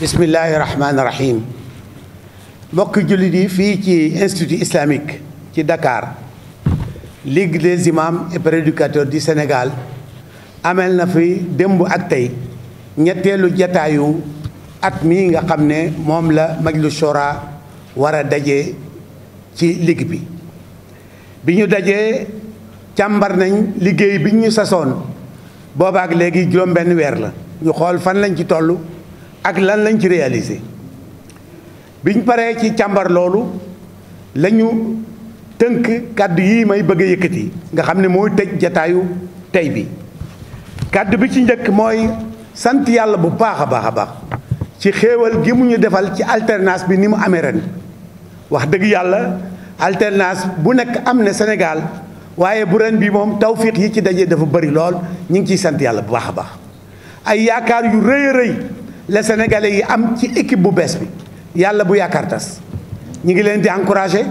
bismillahi rahmaani rahim mbokk jullit yi fii ci institut islamique ci Dakar ligue des imams et prédicateurs du Sénégal amel na fi démb ak tey ñetteelu jataayu at mi nga xam ne moom la majlis shura war a daje ci ligue bi ñu dajee càmbar nañ liggéey bi ñu sasoon boobaak léegi juróom-benn weer la ñu xool fan lañ ci toll ak lan lañ ci réalisé biñ paree ci càmbar loolu la ñu tënk kàddu yi may bëgg a yëkkati nga xam ne mooy tëj jataayu tey bi kàddu bi ci njëkk mooy sant yàlla bu baax a baax a baax ci xéewal gi mu ñu defal ci alternance bi ni mu amee ren wax dëgg yàlla alternance bu nekk am na Sénégal waaye bu ren bi moom tawfiq yi ci daje dafa bëri lool ñu ngi ciy sant yàlla bu baax a baax ay yaakaar yu rëy a rëy la sénégalais yi am ci équipe bu bees bi yàlla bu yaakaar tas ñu ngi leen di encouragé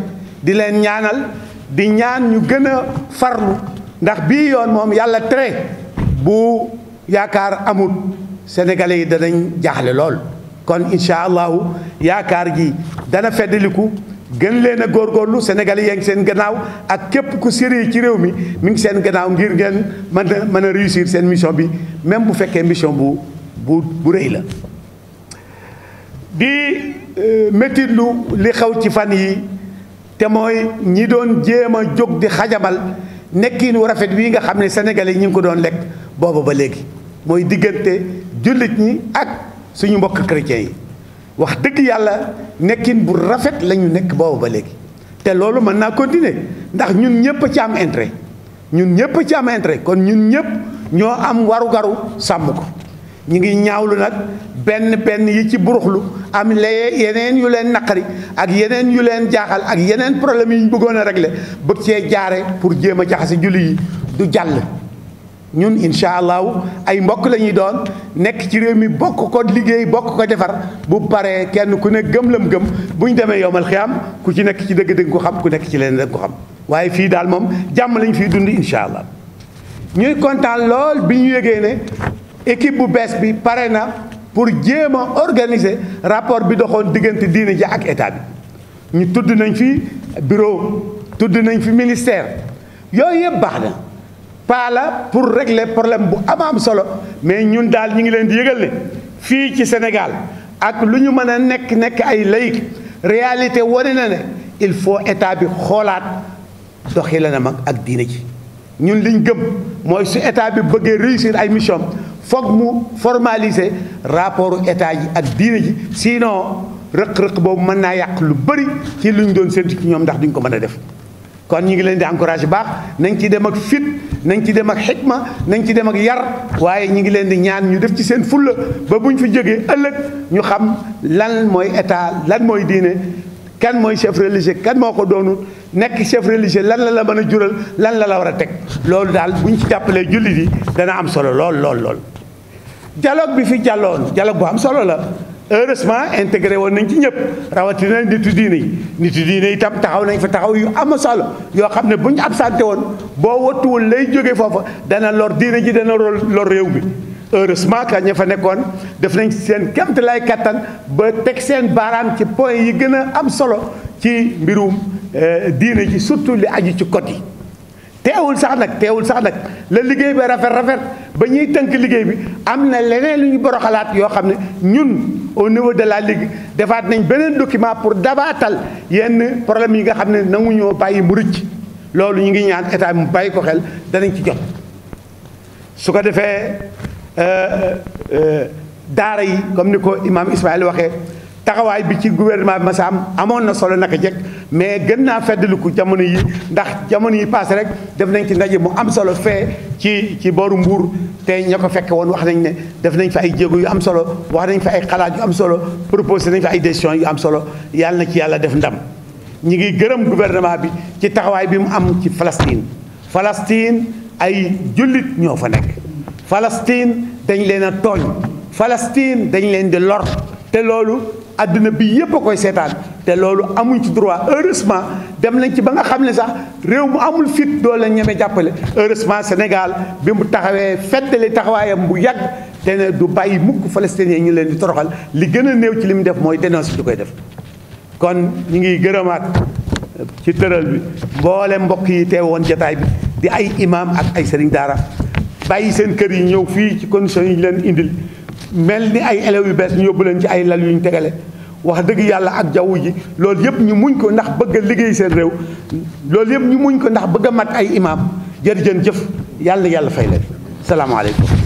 di leen ñaanal di ñaan ñu gën a farlu ndax bii yoon moom yàlla tere bu yaakaar amul sénégalais yi danañ jaaxle lool kon incha allahu yaakaar gi dana feddaliku gën leen a góorgóorlu sénégalais yaa ngi seen gannaaw ak képp ku sérieux ci réew mi ngi seen gannaaw ngir ngeen mën a réussir seen mission bi même bu fekkee mission bu rëy la di métitlu li xew ci fan yi te mooy ñi doon jéem a jóg di xajamal nekkin wu rafet wi nga xam ne sénégalais yi ñu ngi ko doon lekk booba ba léegi mooy diggante jullit ñi ak suñu mbokk chrétiens yi wax dëgg yàlla nekkin bu rafet la ñu nekk booba ba léegi te loolu mën naa continuer ndax ñun ñëpp ci am intérêt kon ñun ñëpp ñoo am warugaru sàmm ko ñu ngi ñaawlu nag benn yi ci buruxlu am lee yeneen yu leen naqari ak yeneen yu leen jaaxal ak yeneen problème yi ñu bëggoon a régler bëgg cee jaare pour jéem a jaxase julli yi du jàll ñun incha allahu ay mbokk la ñuy doon nekk ci réew mi bokk ko liggéey bokk ko defar bu paree kenn ku ne gëm lam gëm bu ñu demee yowmal xiyaam ku ci nekk ci dëgg dëgg ko xam ku nekk ci leen dëgg ko xam waaye fii daal moom jàmm lañ fiy dund incha allah ñuy kontaan lool bi ñu yégee ne équipe bu bees bi pare na pour jéem a organiser rapport bi doxoon diggante diine ji ak état bi ñu tudd nañ fi bureau tudd nañ fi ministère yooyu yëpp baax na pas la pour régler problème bu am solo mais ñun daal ñu ngi leen di yëgal ne fii ci Sénégal ak lu ñu mën a nekk ay laïc réalité wane na ne il faut état bi xoolaat doxalinam ak diine ji ñun liñ gëm mooy su état bi bëggee réussir ay mission foog mu formaliser rapport état yi ak diine ji sinon rëq-rëq boobu mën naa yàq lu bëri ci luñ doon séntu ci ñoom ndax duñ ko mën a def kon ñu ngi leen di encouragé baax nañ ci dem ak fit nañ ci dem ak xikma nañ ci dem ak yar waaye ñu ngi leen di ñaan ñu def ci seen fulla ba buñ fi jógee ëllëg ñu xam lan mooy état lan mooy diine kan mooy chef religieux kan moo ko doonul nekk chef religieux lan la mën a jural lan la war a teg loolu daal buñ ci jàppalee jullit yi dana am solo lool dialogue bi fi jàlloon dialogue bu am solo la heureusement intégré woon nañ ci ñëpp rawatina nitu diine yi itam taxaw nañ fa taxaw yu am solo yoo xam ne bu ñu absenté woon boo wattuwul lay jógee foofa dana lor diine ji dana lor réew mi heureusement que ña fa nekkoon def nañ seen kemt lay kattan ba teg seen baaraam ci point yi gën a am solo ci mbirum diine ji surtout li aju ci code yi teewul sax nag la liggéey bi rafet ba ñuy tënk liggéey bi am na leneen lu ñu boro xalaat yoo xam ne ñun au niveau de la ligue defaat nañ beneen document pour dabaatal yenn problème yi nga xam ne nanguñoo bàyyi mu rëcc loolu ñu ngi ñaan état bi mu bàyyi ko xel danañ ci jot su ko defee daara yi comme ni ko imam Ismaïl waxee taxawaay bi ci gouvernement bi masa amoon na solo naka jekk mais gën naa feddaliku jamono yi ndax jamono yi passé rek def nañ ci ndaje mu am solo fee ci booru Mbuur te ña ko fekke woon wax nañ ne def nañ fa ay jéego yu am solo wax nañ fa ay xalaat yu am solo proposé nañ fa ay décisions yu am solo yàlla na ci yàlla def ndam ñi ngi gërëm gouvernement bi ci taxawaay bi mu am ci Palestine ay jullit ñoo fa nekk Palestine dañ leen a tooñ Palestine dañ leen di lor te loolu àdduna bi yépp a koy seetaan te loolu amuñ ci droit heureusement dem nañ ci ba nga xam ne sax réew mu amul fit doo leen ñeme jàppale heureusement Sénégal bi mu taxawee feddali taxawaayam bu yàgg te ne du bàyyi mukk palestiniens ñu leen di toroxal li gën a néew ci li mu def mooy dénonce du koy def. kon ñu ngi gërëmaat ci tëral bi mboolem mbokk yi teewoon jataay bi di ay imam ak ay sëriñ daara bàyyi seen kër yi ñëw fii ci conditions yi ñu leen indil mel ni ay élèves yu bees ñu yóbbu leen ci ay lal yu ñu tegale wax dëgg yàlla ak jaww ji loolu yëpp ñu muñ ko ndax bëgg a liggéey seen réew loolu yëpp ñu muñ ko ndax bëgg a mat ay imam jërëjëf jëf yàlla fay leen salaamaaleykum